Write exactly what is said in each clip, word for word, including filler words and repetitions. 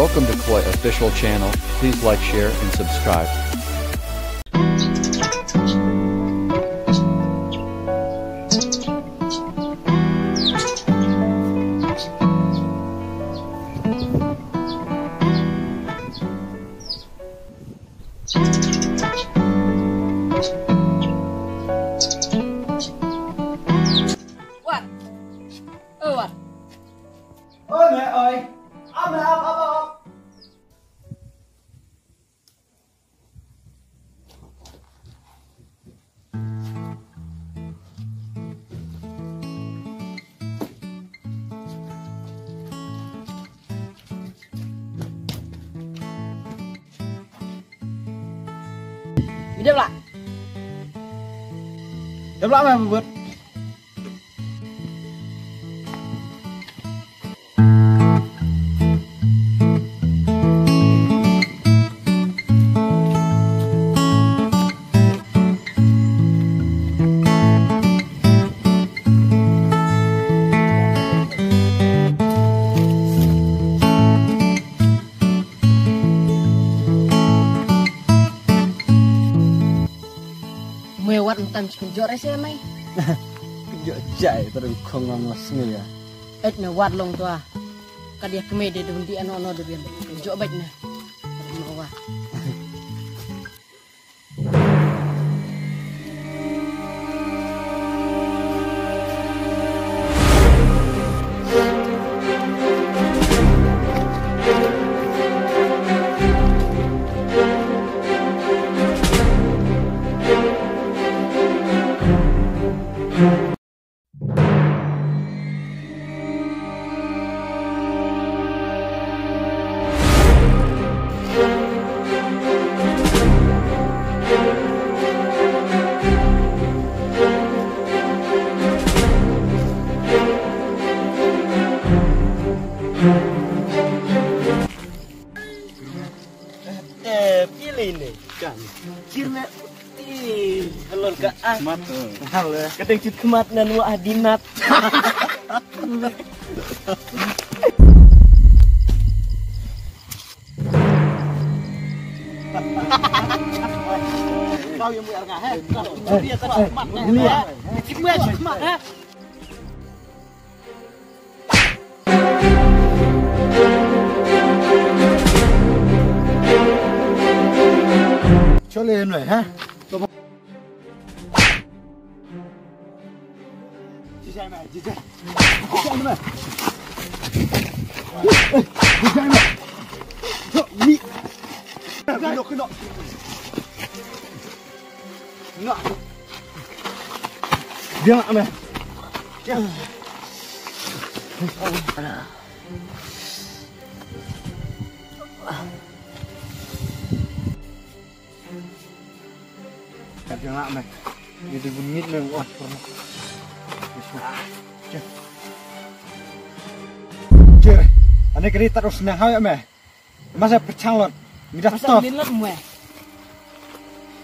Welcome to Koi Official Channel. Please like, share, and subscribe. Wat. Oh, wat. Oi, meh, oi. Ap, meh, ap, ap, ap, ap. Ngi dep lah. Dep lah, meh, bud. Meh, wat mynta, kynjoh re se meh. Kynjoh jai, tara u khong ngam la sngew ïa. Eit meh, wat long to a. Ka dei kmie de dun di ano ano de biang. Kynjoh beit meh. Tara u wa. Eh, pilih ni. Kan. Kir na. Ih, halor ka ah. Mat tu. Hal eh. Kadang cut kemat nan wa adinat. Kau yang buat arah, eh? Kau dia tak kemat, eh? Dia. Dia kemat, eh? Chole noi, ha? Jijai mai, jijai. Jijai mai. Jijai mai. Ni. Kena, kena. Nga. Dia nak meh. Ya. Dia nak meh. Dia dibunyi meh. Wah, pernah. Cek. Cek. Ane kali terus nah ya meh. Masa pechang lot. Mida. Masa stop. Lin lot mwe.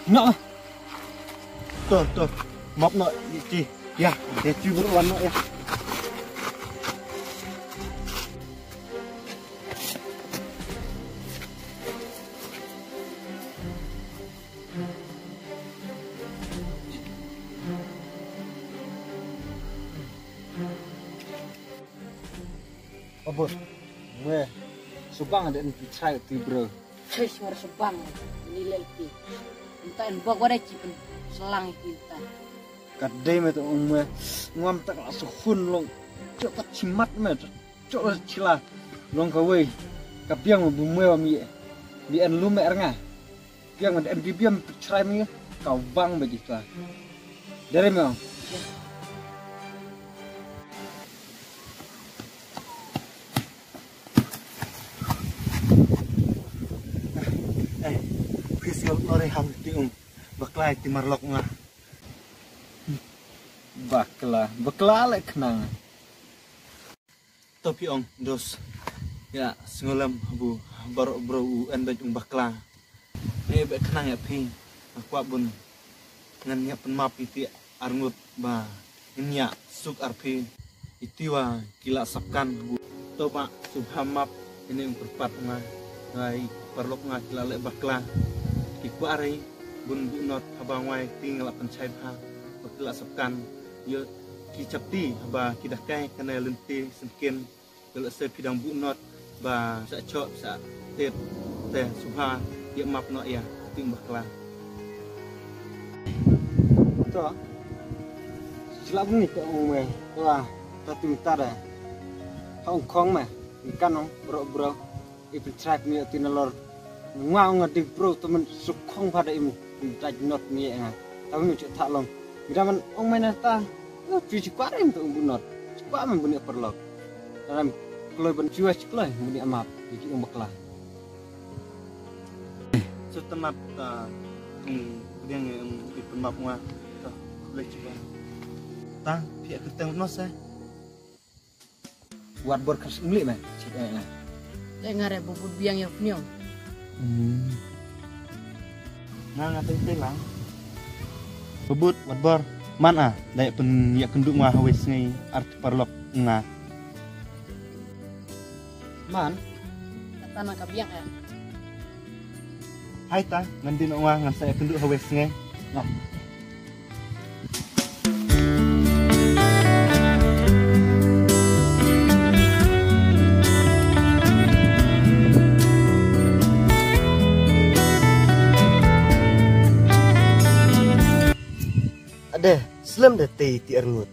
No. To, to. Map no, ci. Ya, ya, ci buru wan no ya. Abot, mwe, subang da en pi chai ti bro. Chai suara subang, ni lel pi. Entah en bok wada ci pen selang pi entah. Kadai me tu ong mwe, ngam tak la suhun long. Cok tak cimat me, cok la cila. Long kawei, ka biang me bu mwe wa mi. Bi en lu me er nga. Biang me en bi biang chrai me, ka wang ba ji tla. Dere me ong. Eh, phi siol lore ham ti ung. Bakla ti marlok nga. Bakla, bakla le khnang. To phi ong dos. Ya, sngolem bu baroh bro u en bad ung bakla. Eh, bad khnang ya phi. Akwa bun. Ngan ïa pynmap iti arngut ba ngin ïa suk arphi iti wa ki la sapkan. To ba sngewbha map Ine ung kyrpad nga, nga i paralok nga ki la leh bakla. Ki kwah re bun buh not, haba nga i te nga la pynshai bha ba ki la sopkan. Ïa ki chapti haba ki da kai kane lynti syngkien. Ïa lehse phi dang buh not ba sa chok sa tet te sngewbha ïa map noh ïa, te ung bakla. To. Sila bun ni to ong me. To ah. To tu ta da. Ha ong khong me. Ni kan ong bro bro. I pynchrak ni ati na lor. Nga ong nga dik bro to men sukhong pada im. Daj not ni nga. Tapi men chuk thak long. Mida man ong me na ta. Lo chu chi kwah rim to ong bu not. Chi kwah men bu ni paralok. Dalam kloi ban chua chi kloi bu ni amap. Ni ki ong bakla. Sut tynat, ah, ung pdiang ung i pynmap nga. Ta, khublei shibun. Ta, phi ïa kyrteng noh sa. Wat bor khas ngli me. Chit eh. Te nga re bubut biang ïa pniong. Hmm. Nga nga teng teng lang. Bubut, wat bor. Man a, dei pyn ïa kynduh nga hawei sngi ar paralok nga. Man. Kata na ka biang eh. Hai ta, ngan din ong ngan sa ïa kynduh hawei sngi. Nah. Ade, slem de te ti arngut.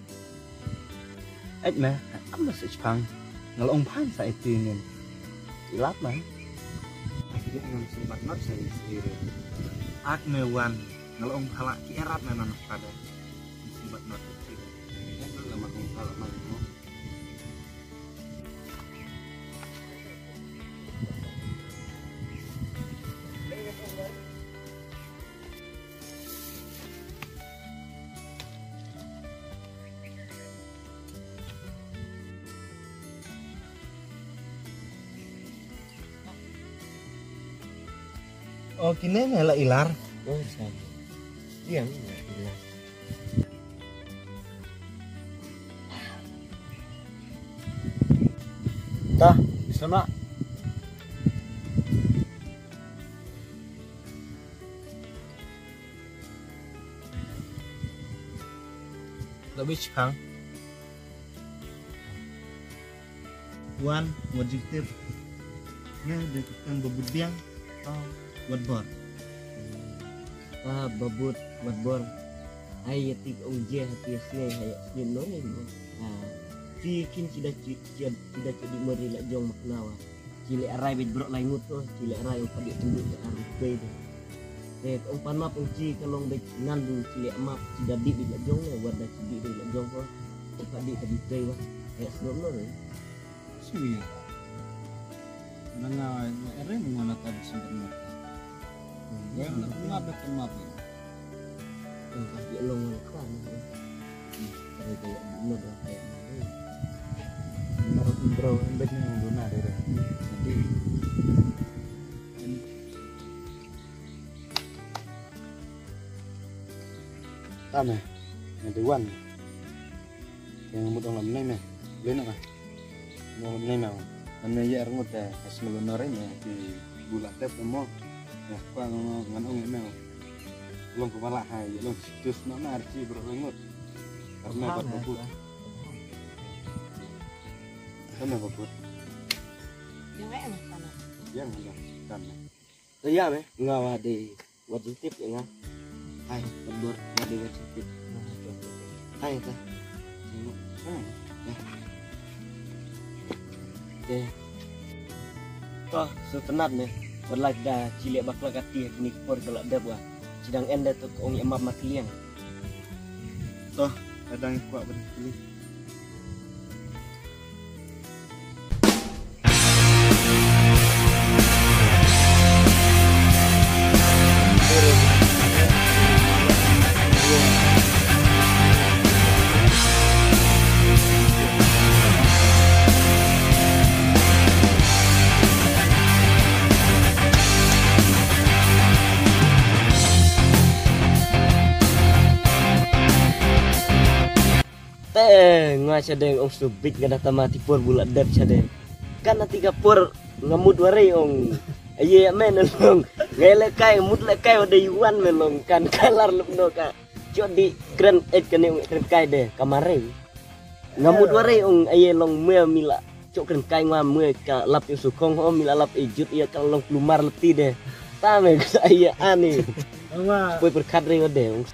Ait me, am na sih chpang. Nga la ong phan sa iti ngin. Ilap me. Ait me ngam sumbat not sa iti re. At me wan. Nga la ong phala ki erap me na nak pada. Sumbat not iti re. Ait me la ma ong phala ma ong. Oh, kine me la ilar. Oh, sa. Diam, la ilar. Tah, bisa nak. Lo bich phang. Wan, wat jingtip. Nga dei ka kyrteng ba bud biang. Tang, wat bor. Ah, ba bud, wat bor. Ai ïa ti ka ong je ha ti snei ha ïa snei noi mo. Ah, ti kin ti da ti ti da ti di mari la jong ma knawa. Ci leh rai beit bro lai ngut to, ci leh rai ong ka dih tunduk ka ar beit. Eh, ong pan map ong ci ka long beit ngan du ci leh map ci da dih beit la jong le, wat da ci dih beit la jong ko. Ong ka dih ka dih tei wa. Eh, sdom no re. Sui. Nanga ere mo ngana ta bisi ber map. Wa na beit map. Ong ka dih long ka. Ong ka dih long ka. Bro, em bet ni duna deh. Tame, nga dei wan. Yang mut ong lam nei me, le na ka. Ong lam nei me. Ane ya erngut da, as melu nore me, di bula tep mo. Ya, kwa ngan ong me. Long ko bala hai, long situs na na archi bro lengut. Karena bat babut. Karena babut. Yang eh mah tanah. Yang ada tanah. Ya me, ngawa de wajib tip ya nga. Hai, babut, wa de wajib tip. Hai ta. Ya. Te. Toh, sultanat ne. Berlak da cili bakla kati ni por gelak dep wa. Cidang enda tu ong ya map mat liang. Toh, kadang kuat berkeli. Te nga shadeng ong subit nga da tama ti por bula dep shadeng. Kan ati ka por Nga mut wari ong. Aye me na long. Ngai le kai mut le kai wada yuan me long kan kalar lup no ka. Chok di kren et kane ong kren kai de kamare. Nga mut wari ong aye long me mila. Chok kren kai ngwa me ka lap yu sukong ho mila lap ejut ya ka long plumar leti de. Ta me ka aye ani. Poi perkat re wade ong.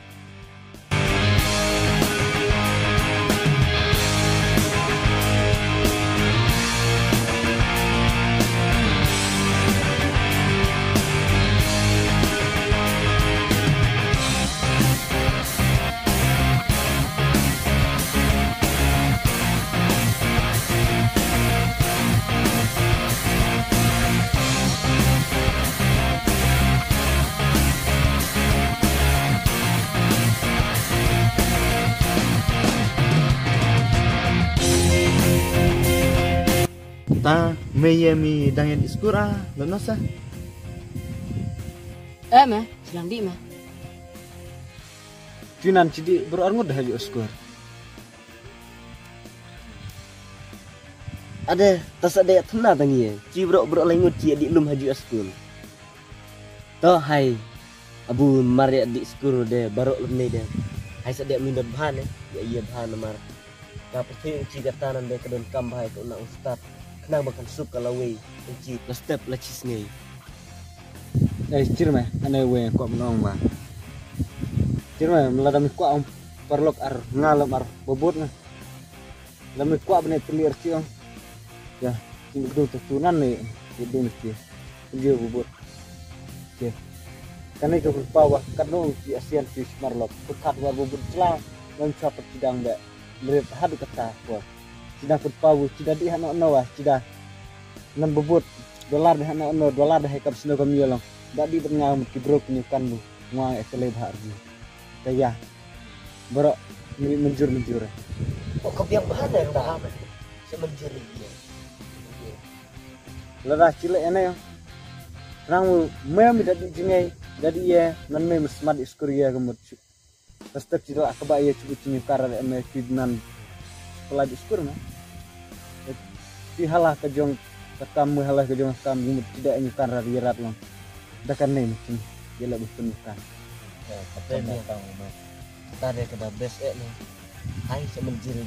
Ta me ye mi dang ïa dih skur a, lano sa? Eh me, silang dih me. Tinan chi dih bro arngut dah ïa skur. Ade, ta sa de thna dang ye. Chi bro bro lai ngut chi ïa dih lum ha ju skul. To hai. Abu mar ïa dih skur de baro lum ne de. Hai sa de min dot bha ne. Ïa ïa bha namar. Ka pyrthei chi kata nan de ka don kam bha ka una u start. Khnang ba kan suk ka lawei. Chi la step la chi snei. Eh, chir me, ane we kwah mynong ba. Chir me, lada mi kwah ong paralok ar nga lam ar babut na. Lam mi kwah bne pili ar chi ong. Ya, chi dung tu tu nan ne, chi dung chi. Pili babut. Chi. Kane ka pynpaw ba, katno chi asian chi smarlok. Pyrkhat war babut chla, lam chwa pat chi dang be. Mrit haduh kata ko. Chi dang pynpaw, chi da dih hano no wa, chi da. Nan babut, dollar de hano no, dollar de hai kap sino kam yolong. Da dih bat nga mut ki bro ki nyu kan bu. Ngwa e tele bha arji. Ta ya. Bro, mri menjur menjur. Ko ka biang bha ne ta. Se menjur ni. Lada chi le ene. Rang mu me mi da dih jingai, da dih ye, nan me smat iskur ye ka mut. Pastep chi la ka ba ye chi bu chi ni kara de me chi nan. Pala di skur me. Ti hala ka jong ka kam me hala ka jong ka kam ni ti da ni kara ri rat long. Da kan ne ni chi. Ye la bu pun kan. Ka tem ya. Ta de ka da best eh ni. Hai sa menjir ni.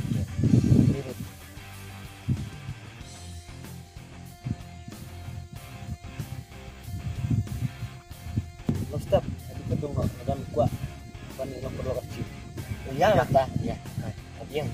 Long step, adi ka dong, adi ka dong kwah. Pani long perlu kecil. Ya, ya. Ya. Hai, adi yang.